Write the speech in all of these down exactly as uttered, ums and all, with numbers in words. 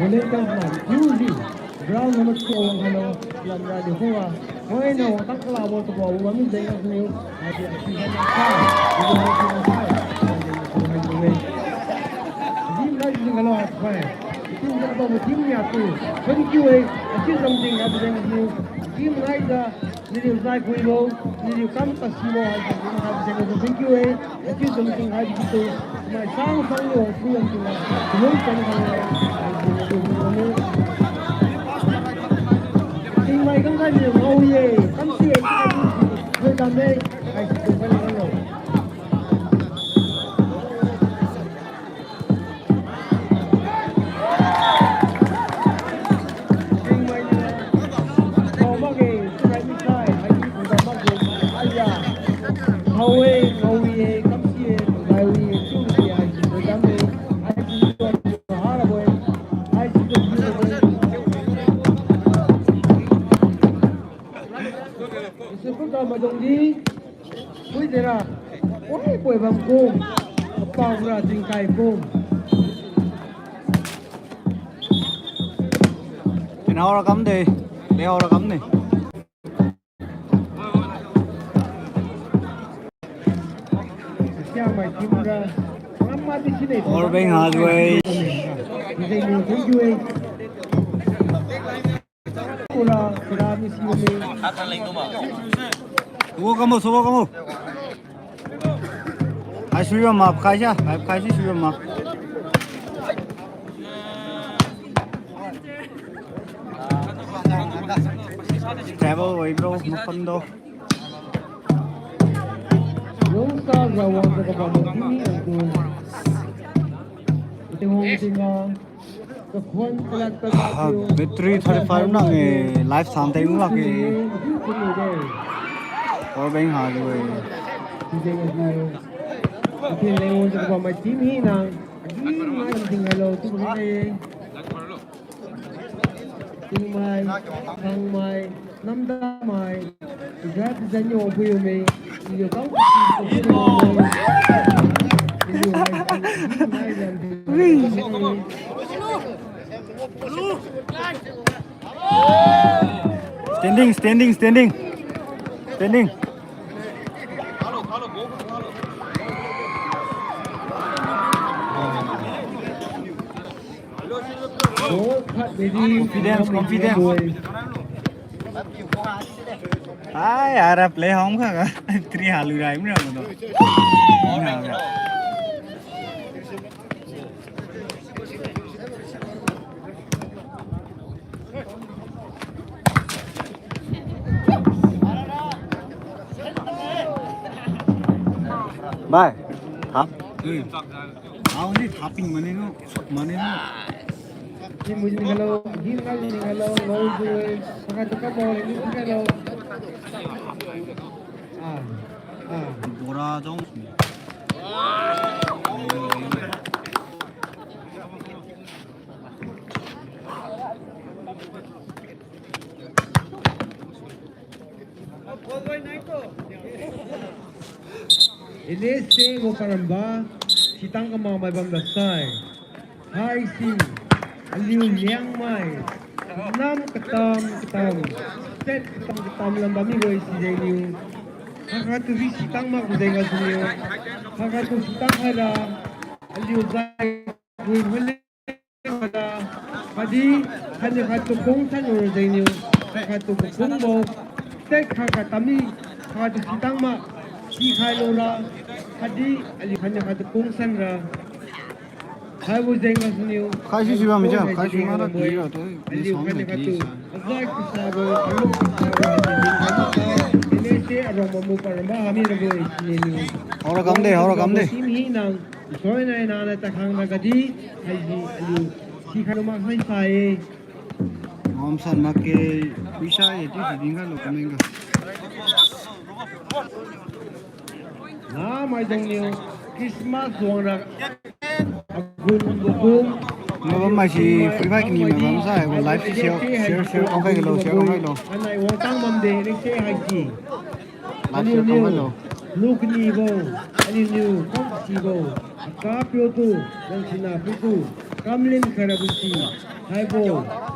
Momentum plan, Q Z, ground number two, wang halo, lam ra di khuga. Hoi na wang tak kala bo tu bo, wang mi deng siniu. Ai di, ai di, ai di, ai di, ai di, ai di, ai di. Team nai di halo, ai. Team nai di halo, team ya tu. Thank you, eh. Ai di something, ai di deng siniu. Team nai da. Niliu zai kuibo, niliu kam tasibo, hai, hai, hai, hai, thank you, eh. Thank you, something, hai, thank you. Mai sang sang yo, kui yang tingga. Belum sang sang yo. Hai, thank you, thank you. Tingmai kam kai ni ngao ye, kam si ye, hai, thank you. Hai, thank you, thank you. Isi pun ka madong di. Pui dera, pui pui bam kum, pau ra tingkai kum. Kina ora kam de, de ora kam de. Sia mai tim ra, nama di sini. Or beng ha jue. Ide ni tu jue. Subo kamu, subo kamu. Hai suiba map khai sia, hai khai si suiba map. Travel oi bro, makan do. Lungsa jawang sa kabam timi ang tu. Tingwang tingwang. Ah, battery thirty-five nang e, live sang teng lak e. Power bank ha lu e. Tingmai, Khangmai, Namdam mai, ija ija nyo bui me, iyo kang. Standing, standing, standing. Standing. Confidence, confidence. Ai, ara play home kha ga. Three halu rai mra mo do. Bhai, thap. Ui. Aw, ni thapping mane no, mane no. Ni mujin hello, gin na ni hello, ngau jui, pakai tukar bol ni hello. Ah, ah. Bora jong. N S A gu paramba, sitang kamamai bamda sai. Haisi, aliu Liangmai, nam katam katam, state katam katam lam bammi woi sijeng niu. Haga tu ri sitang mak jeng gasuniu. Haga tu sitang haira, aliu zai, wui hule. Khatdi, khatdi khattu kung san lura jengniu, khattu kung bo, tek khat khat tami, khattu sitang ma, sikhai lura, khatdi, aliu khatdi khattu kung san ra. Haibo jeng gasuniu. Khai si siwa mi ja, khai si ma ra, kira to, aliu khatdi khattu, azai kusabo, aliu kusabo, N S A arong mamu paramba hami rabo, siniu. Haora kam de, haora kam de. Team hi nang. Isoi nai nana takhang na kadi, haisi aliu, sikhai luma sai sai. Ngam san mak ke, puisa e, ti si ding ga lo kameng ga. Na maidung niu, Christmas wang ra, agun bukun. Mabam mai si, Free Fire kini mabam sai, gu live si share, share, share, kong kai lo, share, kong kai lo. Anai wang tang bam de, ni se haisi. Aliuniu, luknibo, aliuniu, kamsibo, akapio tu, langsina pitu, kamlin kharabusi, Haibo,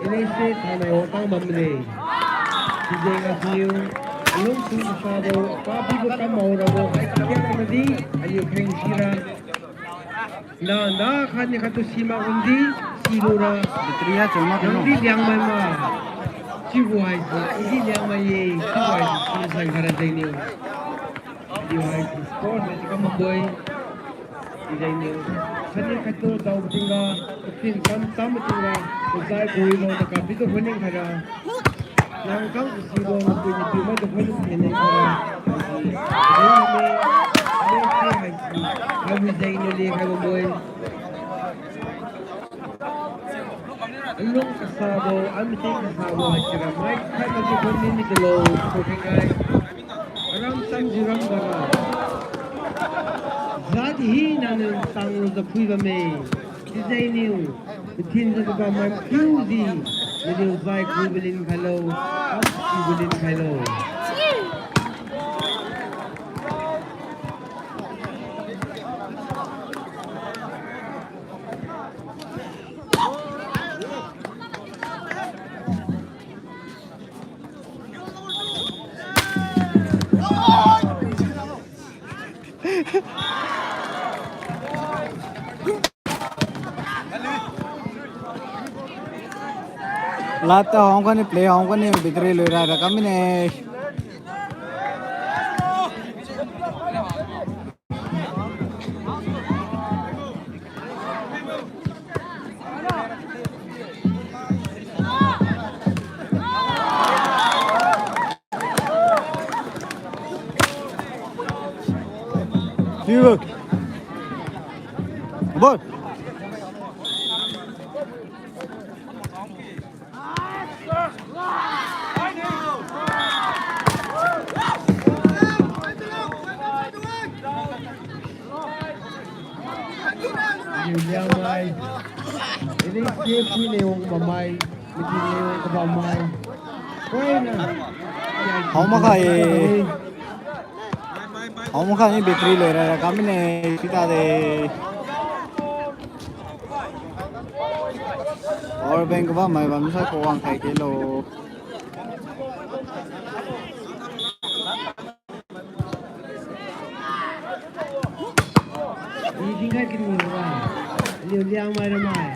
N S A thainai wangtang bamde. Sijeng gasuniu, alungsu kasabo, papibo kamao rabo, hai kakiang madi, aliu kheng sira. Nda, nda, khatni khattu simak undi, silura. Battery ha chuma nangdi kanu. Liangmai ma. Chiubo haise, idi Liangmai ye, chiubo haise, kum san khara jengniu. Chiubo haise, sport na chikam boi. Jengniu. Khatni khattu dao tingga, katin kam tam tingga, kuzai kui lo, naka pitu phuning khara. Nang kang kusibo, nakui nipiu mai tu phuning khene khara. Jengniu, jengniu, haisi, haibo jengniu le, haibo boi. Alung kasabo, almating kasabo, haisira mai, khai mati khon ni ni kalo, ko khengai. Aram tam jiu ram gara. Jat hina niu tanglu japhui bamme. Sijengniu, kathin jiu kabam mai kiudi, naliu zai kui balin khailo, am kui balin khailo. Lata hong kani play hong kani battery lui rai ra kamine. Ball. Liangmai. Ini si pui ni wang bamai. Miki ni wang kabamai. Koina. Hao makha e. Hao makha ni battery lui rai ra kamine sita de. Power bank kabamai bamsai ko wang khai kelo. Ni tingkai kini ra. Liu Liangmai ramai.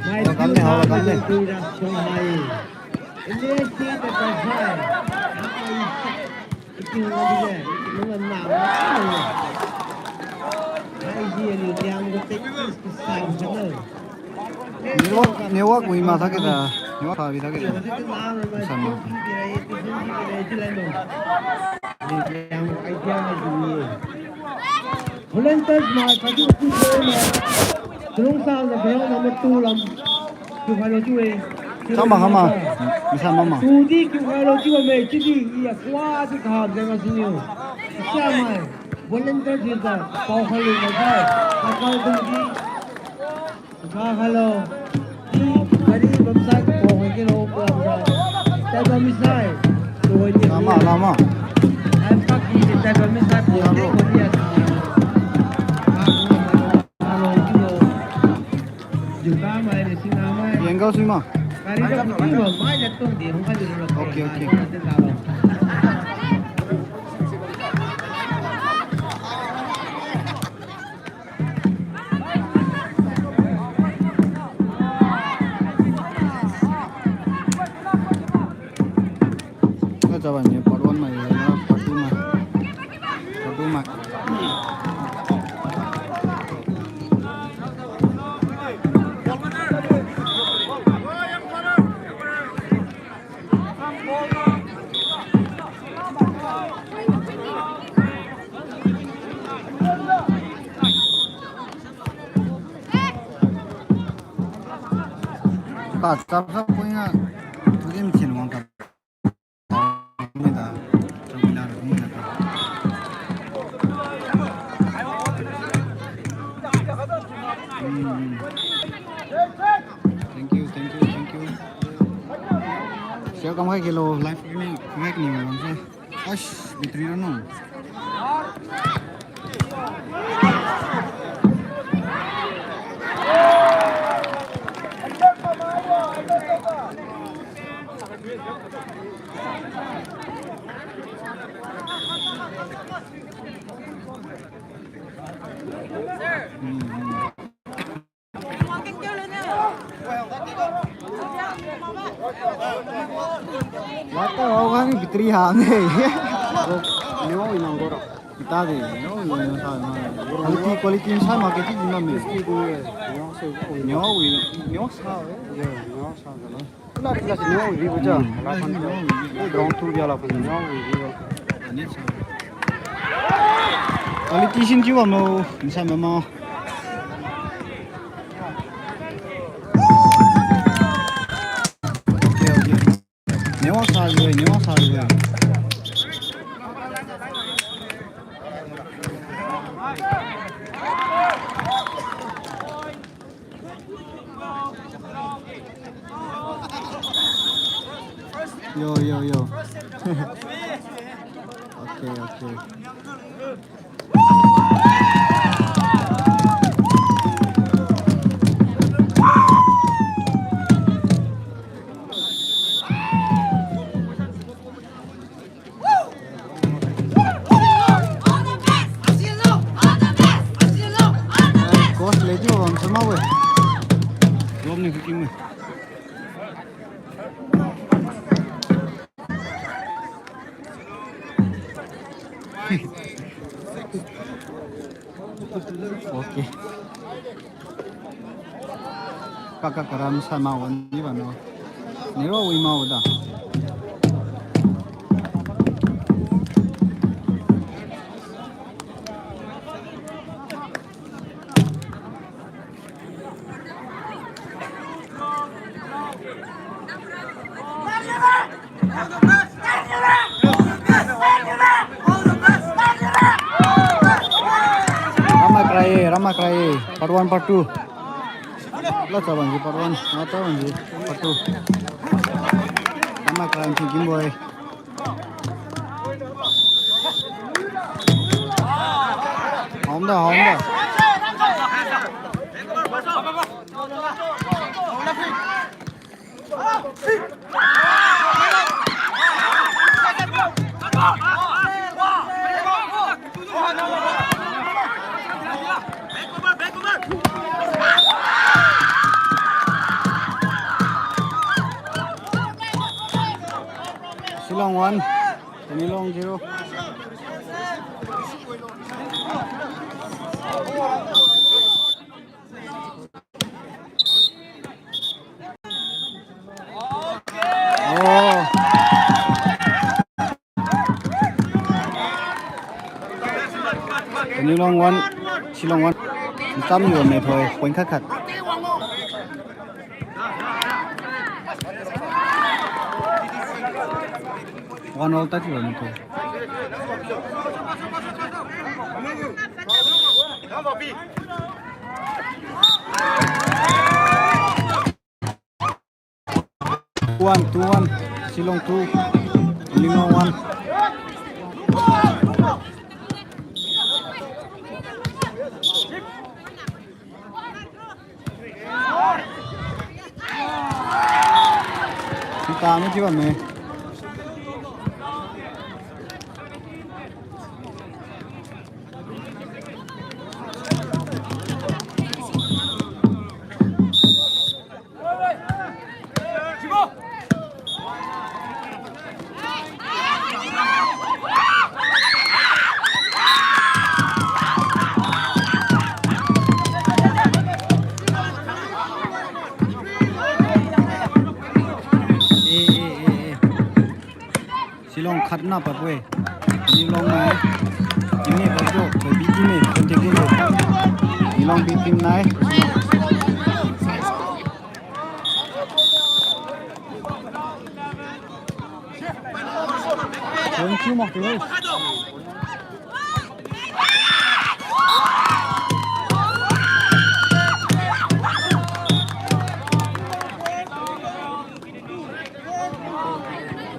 Mai tu kamne, hao kamne. Tui ra song mai. Ini si ta ta sai. Iti ho di le. Nunga na. Hai di Liu Liang ko tek sai ko. Network, network wi ma thakida. Network khabi thakida. Sama. Volunteers ma, kaju ku ma. Tulung sa na ground number two lam. Kiu khailo chiu-e. Sama, sama. Misa mama. Tudi kiu khailo chiu me, chidi, iya, kwa di kha, jeng asiniu. Isa mai. Volunteer di ka, pao khailo mai sai. Kakal tudi. Kakha khailo. Di gari bamsai ko hai kilo ko bamsai. Tai bam misai. Tuan ni. Lama, lama. Ai pak di tai bam misai ko. Lama. Ko ni ya. Khailo kilo. Juga mai ni sing mai. Yang kau sima. Gari dah putih bam mai dah tu di hong kali lo. Okay, okay. Ka jaba ni part one mai, part two mai. Part two mai. Ka chap sa pui nga, tu din chin wang ka. Ni da, tu bila ru ni da. Hmm. Thank you, thank you, thank you. Share kam khai kelo, live streaming khai kini mai bamsai. Ash, battery ranu. Lata hao ga ni battery ha ne. Neo inang gora. Kita de, neo inang sa ma. Quality, quality sai ma ke ti ma me. Neo wi, neo sa. Ya, neo sa ga. Pula pula si neo wi bu ja. Hmm. La pan. Ground tu dia la pan neo wi bu. Quality sin ji wa mo, nsa ma ma. Okay, okay. Neo sa ji, neo sa ji. Yo, yo, yo. Okay, okay. Coach lady wang sama we. Rom ni kicking me. Okay. Kaka karam sama wan ni ba no. Nero wi mau da. Ramai krai, ramai krai. Part one, part two. La cha bang ji part one, la cha bang ji part two. Ramai krai thinking boy. Hom da, hom da. Shillong one, Tamenglong zero. Oh. Tamenglong one, Shillong one. Ncham yu me thoi, point khat khat. One all tadi ba ni tu. One, two, one. Shillong two. Tamenglong one. Sita mi jiwa me. Eh, eh, eh, eh. Shillong khat na pat we. Tamenglong nai. Ini bajo, B team ni, B team ni. Shillong B team nai. Thank you, Mark.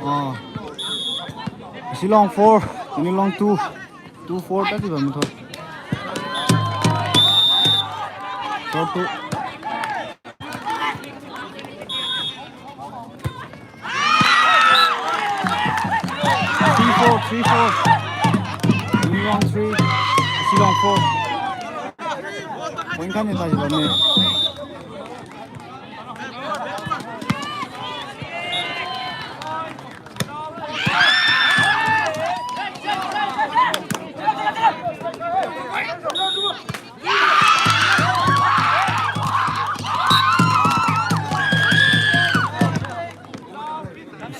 Ah. Shillong four, Tamenglong two. Two four tadi ba mutho. Four two. Three four, three four. Tamenglong three, Shillong four. Point khat ni tadi ba ni.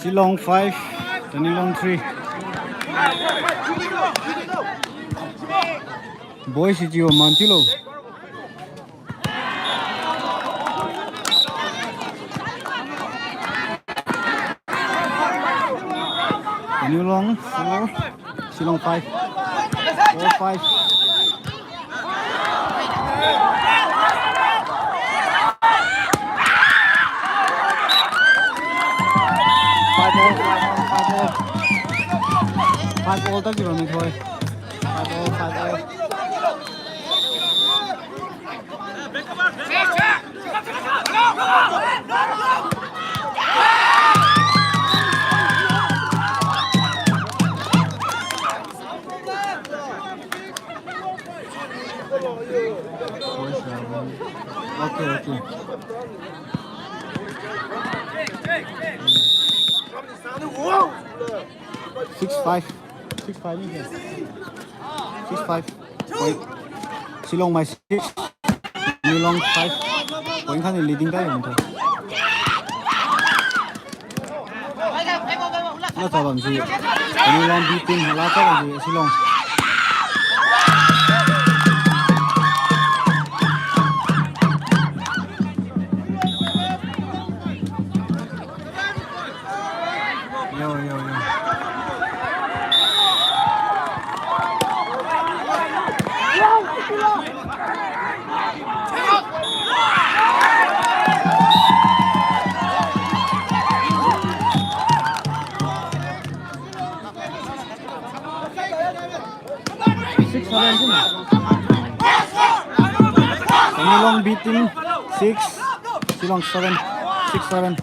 Shillong five, Tamenglong three. Boys, si jiu man tilo. Tamenglong four, Shillong five. Four five. Five all, five all, five all. Five all tadi bamme thoi. Five all, five all. Okay, okay. Six five. Six five ni ke? Six five. Oi. Shillong mai six. Tamenglong five. Point khat ni leading kai bam thoi. Lasa bam si. Tamenglong B team lasa bam si Shillong. Yo, yo, yo. Six seven. Tamenglong B team six, Shillong seven, six seven.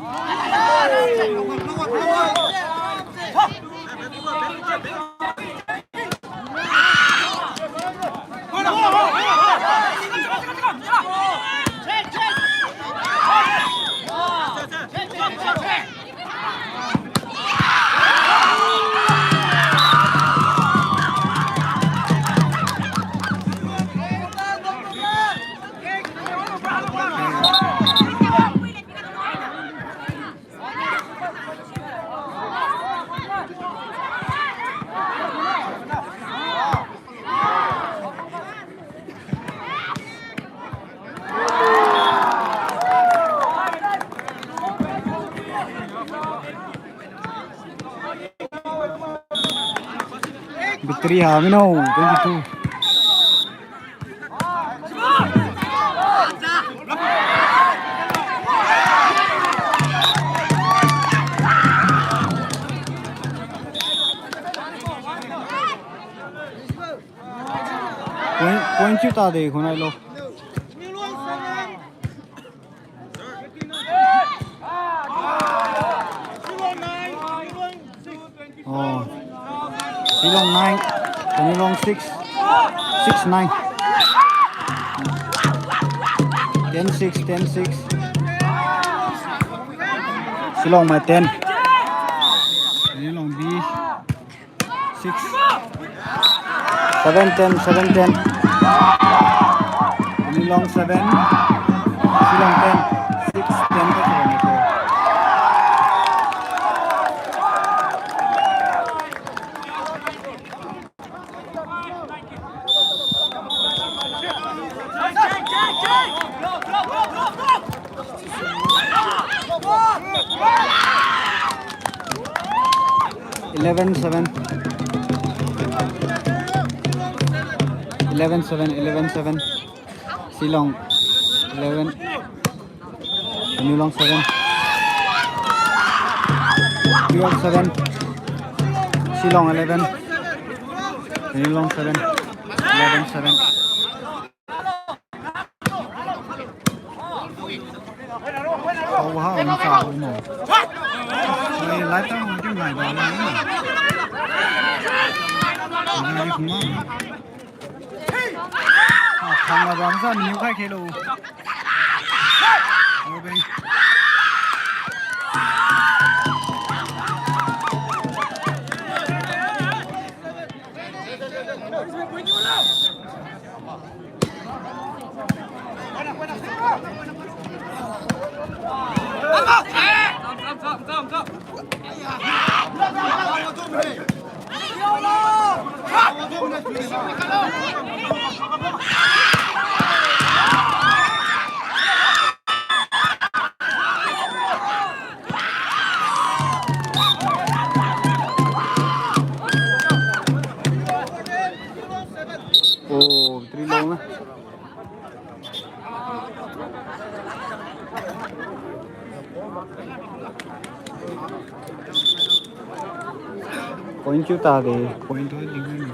Victory ha mino, twenty-two. Point, point chiu tade khonai lo. Oh. Shillong nine, Tamenglong six, six nine. Ten six, ten six. Shillong mai ten. Tamenglong B. Six. Seven ten, seven ten. Tamenglong seven. Shillong ten. Six ten ka seven ito. Eleven seven. Eleven seven, eleven seven. Shillong eleven. Tamenglong seven. Twelve seven. Shillong eleven. Tamenglong seven. Eleven seven. Au ha, ang sa mo. Ai, lai tang mo kin lai ba na. Nai kuma. Ah, thang la bam sa ni khai khelo. Obe. Oh, three long na. Point kiu tade, point tu di ni.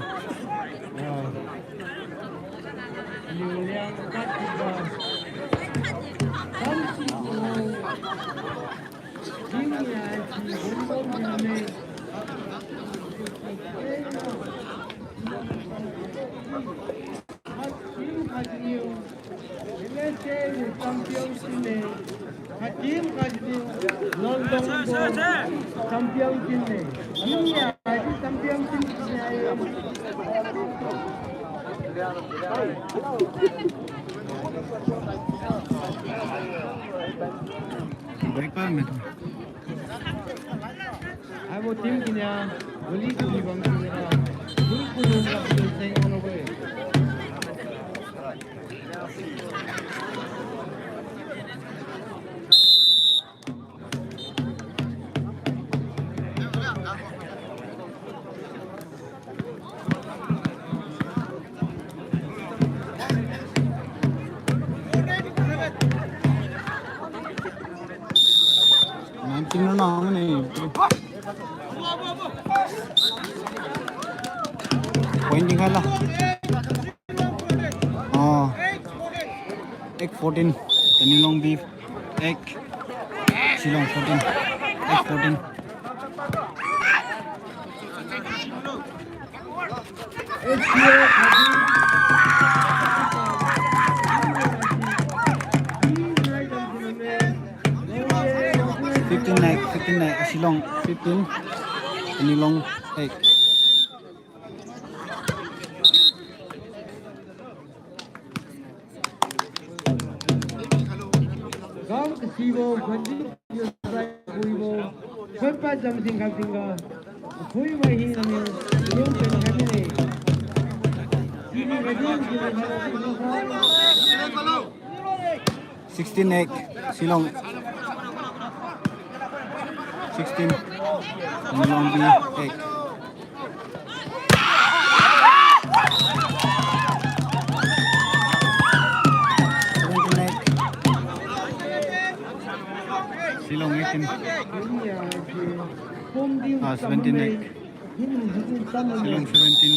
Break pa me tu. Aibo team kinia, goli kuni bang kinia, goli kuni bang kinia, seng ono bai. Nineteen na na ni. Point ding khala. Oh. Eight fourteen. Tamenglong B. Eight. Shillong fourteen. Eight fourteen. Fifteen eight, fifteen eight, Shillong fifteen, Tamenglong eight. Gam kasibo, ganji kuibo, khonpa jamjing khatingga, khuibo hinami, yung pen khatine. Sini kajing, sini kajing, sini kajing. Sixteen eight, Shillong. Sixteen, Tamenglong B eight. Seventeen eight. Shillong eighteen. Ah, seventeen eight. Shillong seventeen,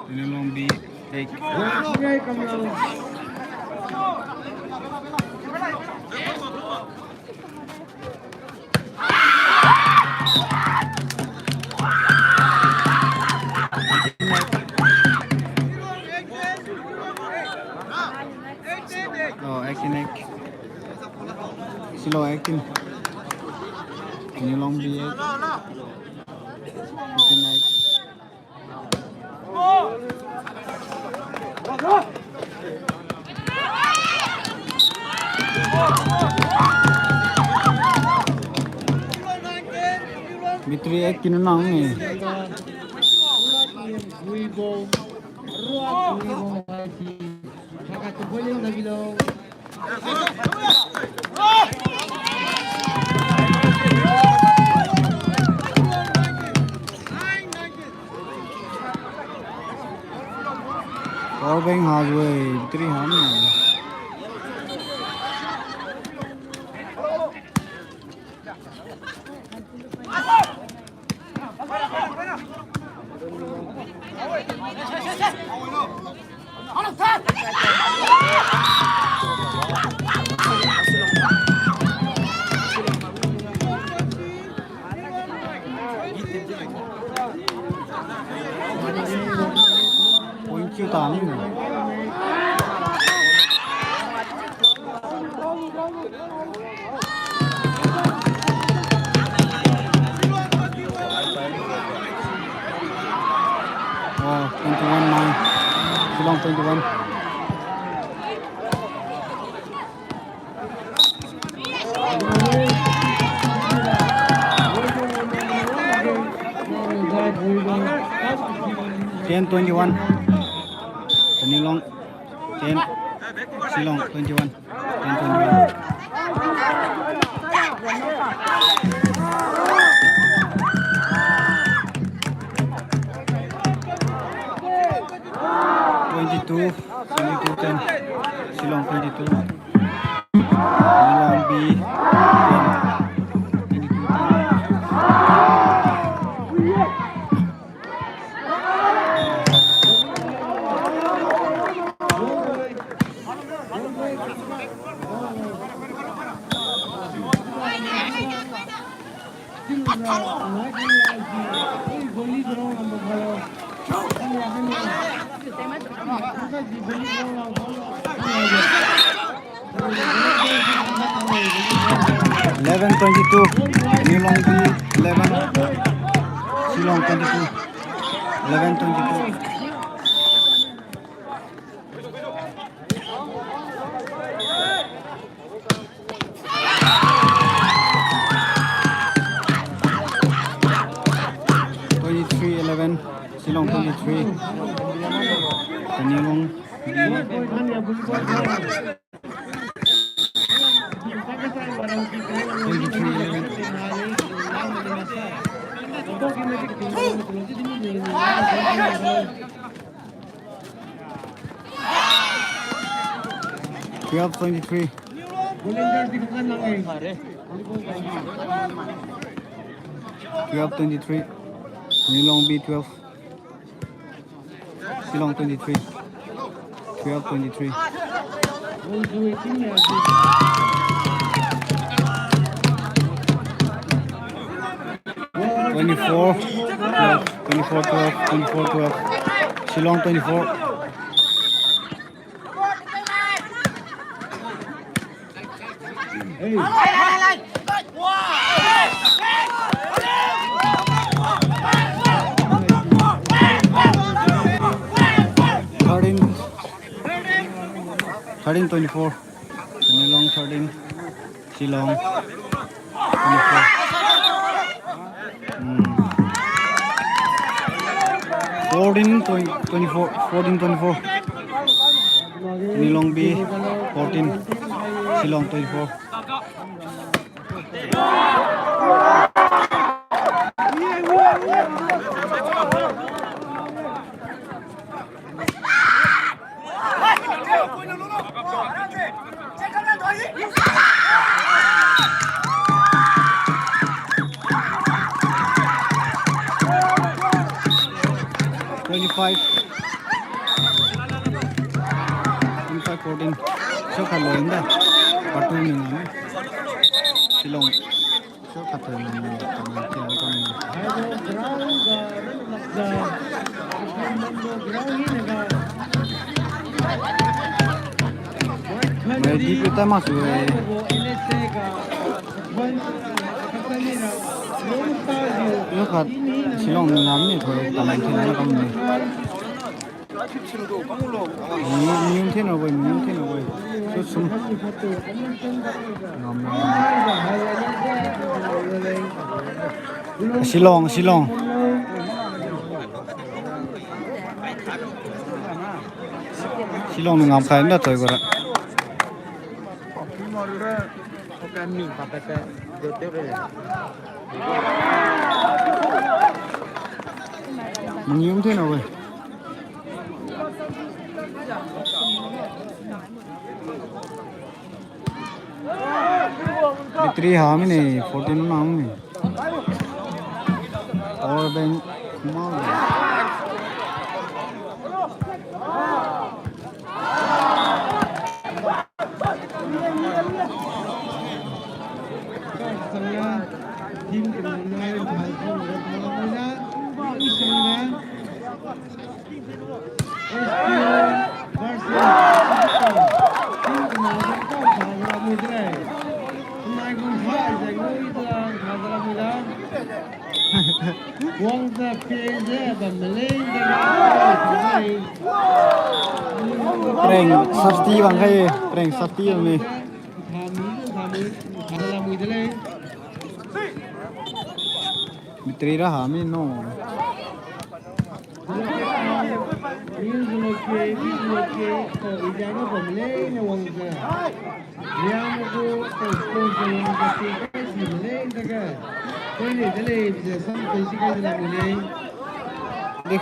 Tamenglong B eight. Oh, eighteen eight. Shillong eighteen. Tamenglong B eight. Eighteen eight. Victory eight kina nang ni. Power bank ha jue, battery ha ni. Point kiu ta ni. Oh, twenty-one nine. Shillong twenty-one. Ten twenty-one. Tamenglong ten, Shillong twenty-one. Ten twenty-one. Twenty-two, twenty-two ten. Shillong twenty-two. Tamenglong B ten. Twenty-two ten. Eleven twenty-two. Tamenglong B eleven. Shillong twenty-two. Eleven twenty-two. Twenty-three eleven, Shillong twenty-three. Tamenglong B. Twenty-three eleven. Twelve twenty-three. Twelve twenty-three. Tamenglong B twelve. Shillong twenty-three. Twelve twenty-three. Twenty-four twelve, twenty-four twelve, twenty-four twelve. Shillong twenty-four. Thirteen, thirteen twenty-four. Tamenglong thirteen. Shillong twenty-four. Hmm. Fourteen twenty, twenty-four, fourteen twenty-four. Tamenglong B fourteen. Shillong twenty-four. Twenty-five. Twenty-five fourteen. Shortcut lo inda. Part two ni ngam. Shillong. Shortcut lo inda. Ready pi ta masu e. Yo khat Shillong ni ngam ni thoi tamai thin na kam ni. Ni, ni thin na wai, ni thin na wai. Su sum. Ngam na. Shillong, Shillong. Shillong ni ngam khai na thoi ko ra. Mangium thin na wai. Battery ha mine, fourteen na mine. Power bank ma. Preng safety bang khai, preng safety bang ni. Battery ra ha mi no. Di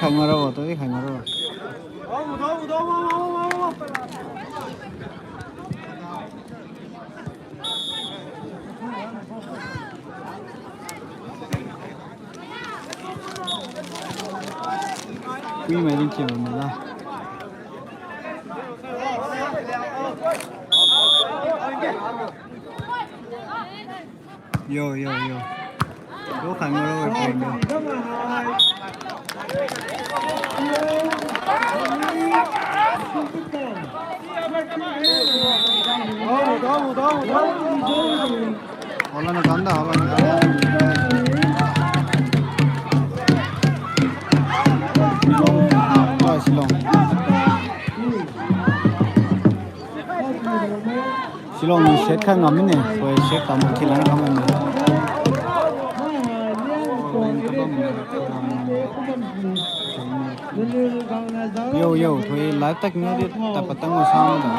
khai ngaro, to di khai ngaro. Ui, mai din kiu mai la. Yo, yo, yo. Lo khan lo, lo, lo, lo. Hola na kanda, hola na kanda. Ah, Shillong. Shillong ni set khat ngam mine, koi set tam thiu lan kam mine. Yo, yo, thoi live tak ni di ta patang ma sa da.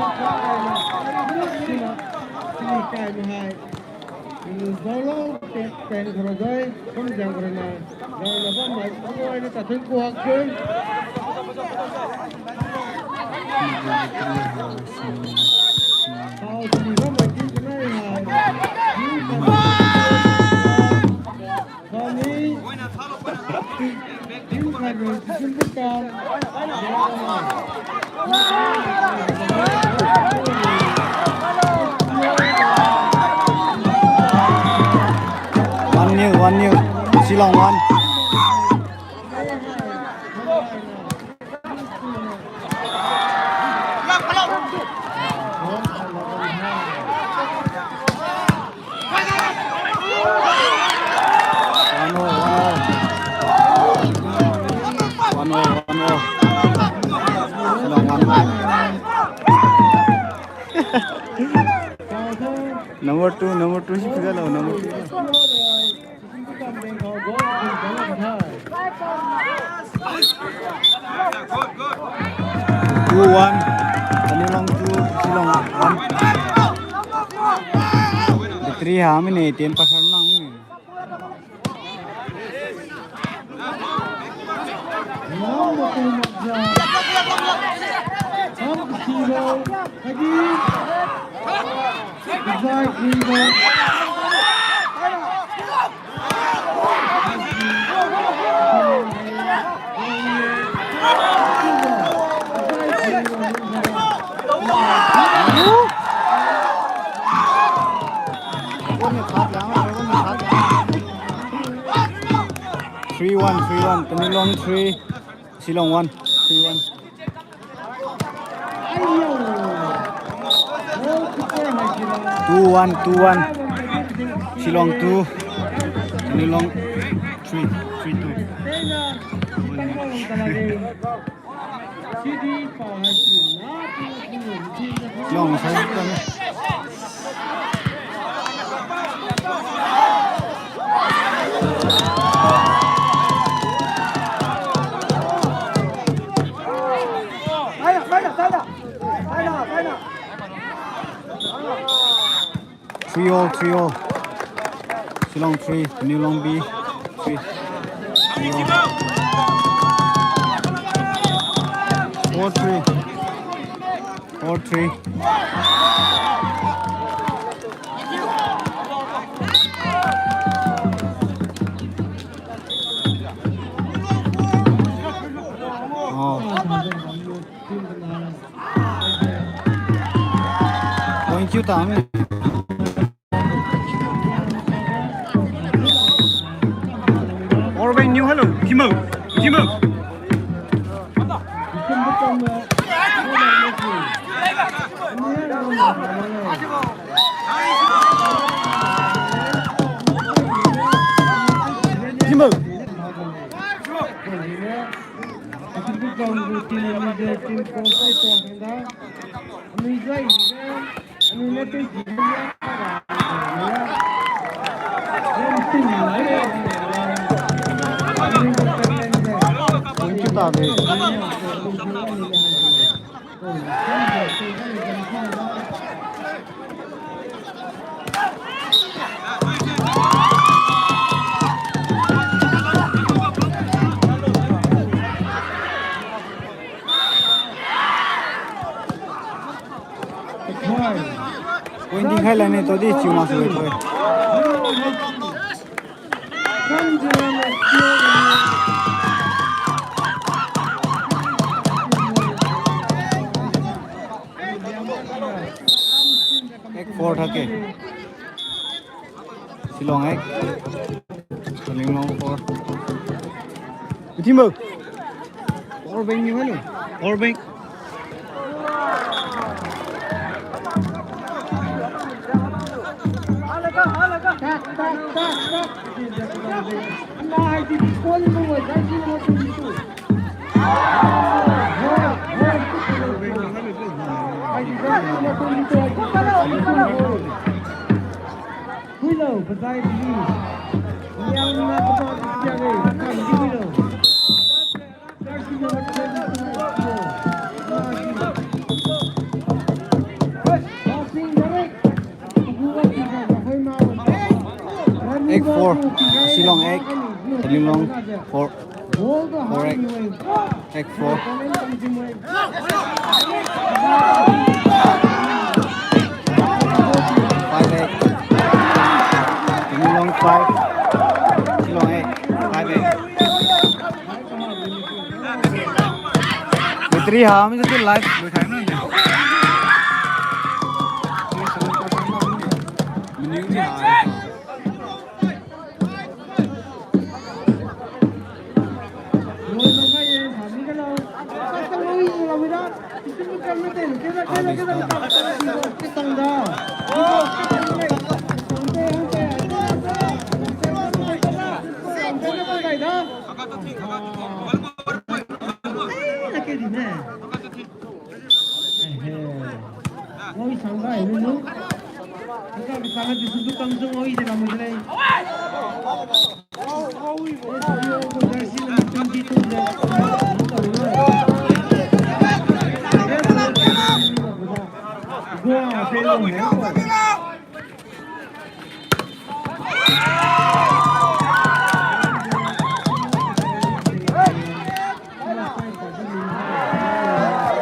One nil, one nil. Shillong one. One all, one all. One all, one all. Shillong one. Number two, number two, si piga lo, number two. Two one. Tamenglong two, Shillong one. Battery ha mine, ten percent lang mine. Three one, three one. Tamenglong three, Shillong one, three one. Two one, two one. Shillong two, Tamenglong three, three two. Long sai. Three all, three all. Shillong three, Tamenglong B three. Three all. Four three. Four three. Oh. Point kiu tame. Or when you hello, Jimo, Jimo. Jimo. tabe. Point dinkhai lane, todi chiu maksui thoi. Ek four thake. Shillong ek. Tamenglong four. Uthimbo. Power bank ni manu. Power bank. Ek four, Shillong ek, Tamenglong four, four ek, ek four. Five ek. Tamenglong five. Shillong ek. Five ek. Battery ha, mi tu live, battery ha. Menu di ha.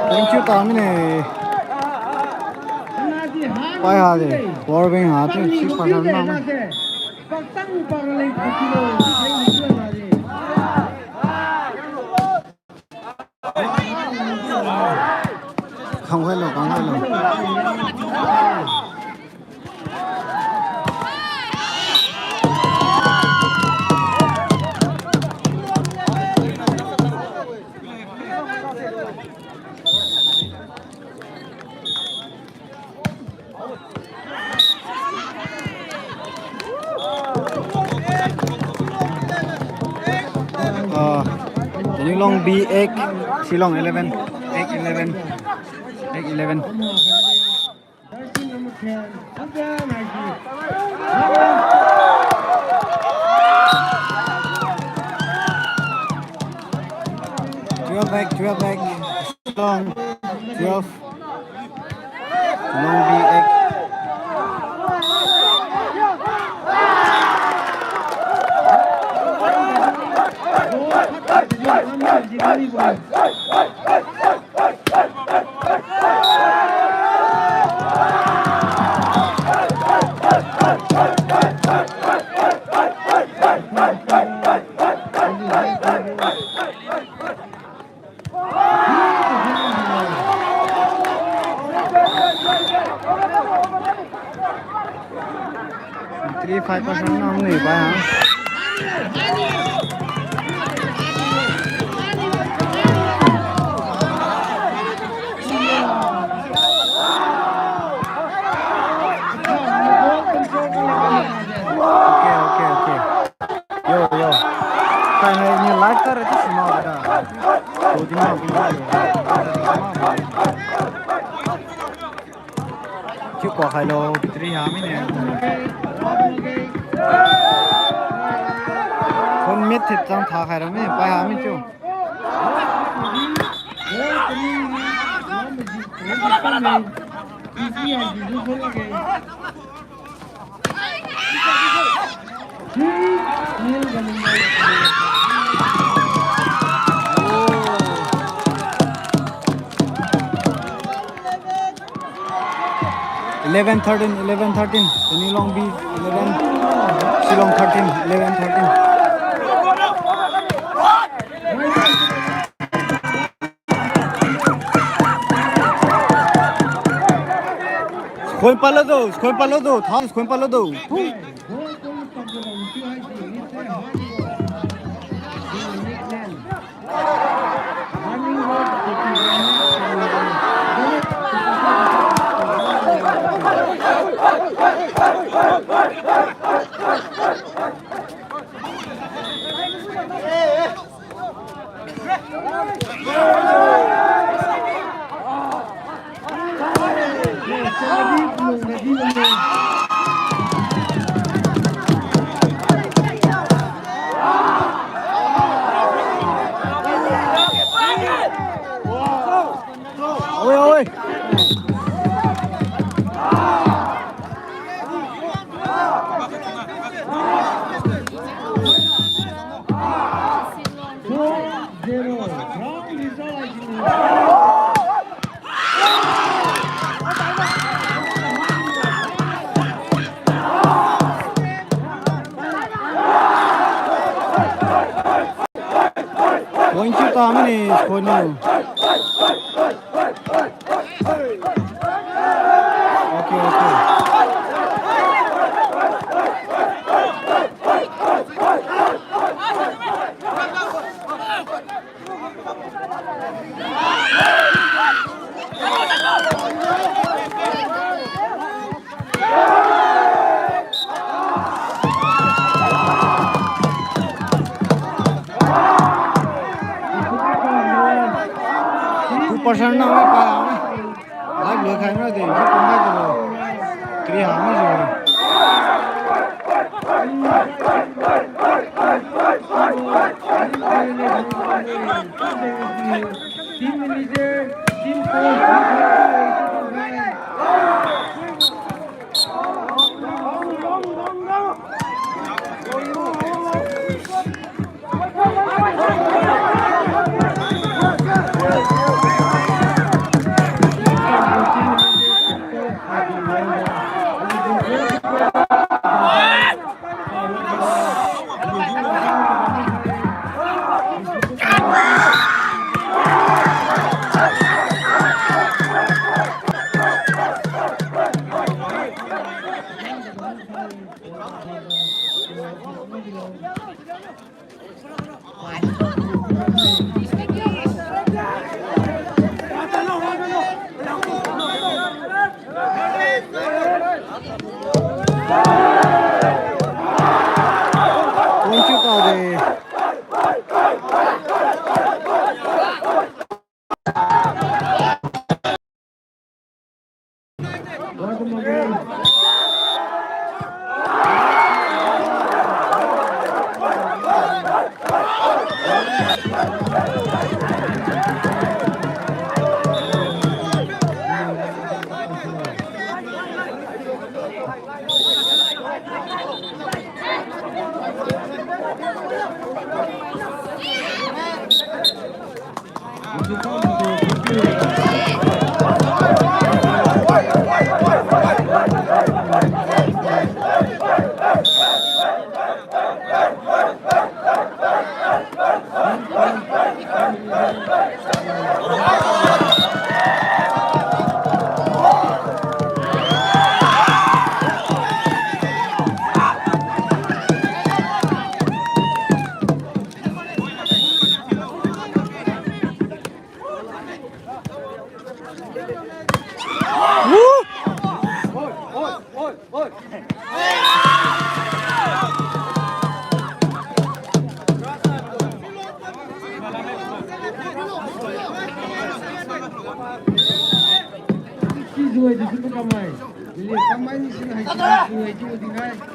Thank you, tamine. Pai ha de, power bank ha tu, si pa sa na. Khang hai lo, khang hai lo. Ah, Tamenglong B eight, Shillong eleven, eight eleven, eight eleven. Twelve back, twelve back. Shillong, twelve. Long B eight. Three five percent nam ni pa ha. Okay, okay, okay. Yo, yo. Kai ni live kar tu sima bada. Ko di ma bi. Chiu ko khai lo, battery ha mine. Phone mit thit chang tha khai ra mi, pai ha mi chiu. Eleven thirteen, eleven thirteen. Tamenglong B eleven, Shillong thirteen, eleven thirteen. Skon palo do, skon palo do, thang skon palo do. Oi, oi. Point kiu ta mane, point niu. Okay, okay. Two percent na pa. Live loi khai mira de, si kumbai de lo. Kri ha mi ji. Team manager, team coach,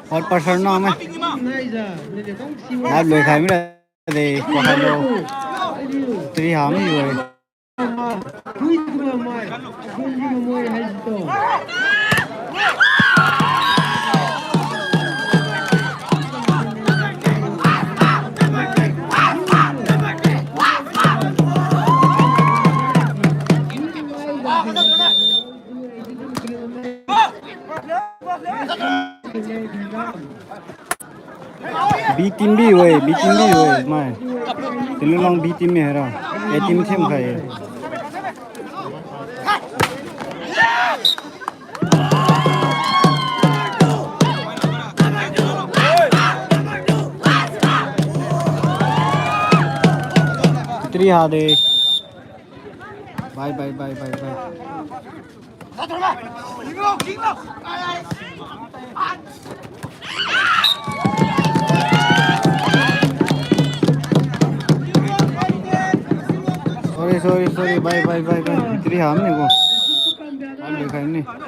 Hot person na mai. Live loi khai mira de, ko hello. Three ha mi oi. B team bi we, B team bi we, mai. Telu long B team mi haira. A team them khai. Three ha de. Bye, bye, bye, bye, bye. Sorry, sorry, sorry. Bye, bye, bye, bye. Three ha mi ko. Bye, bye, bye.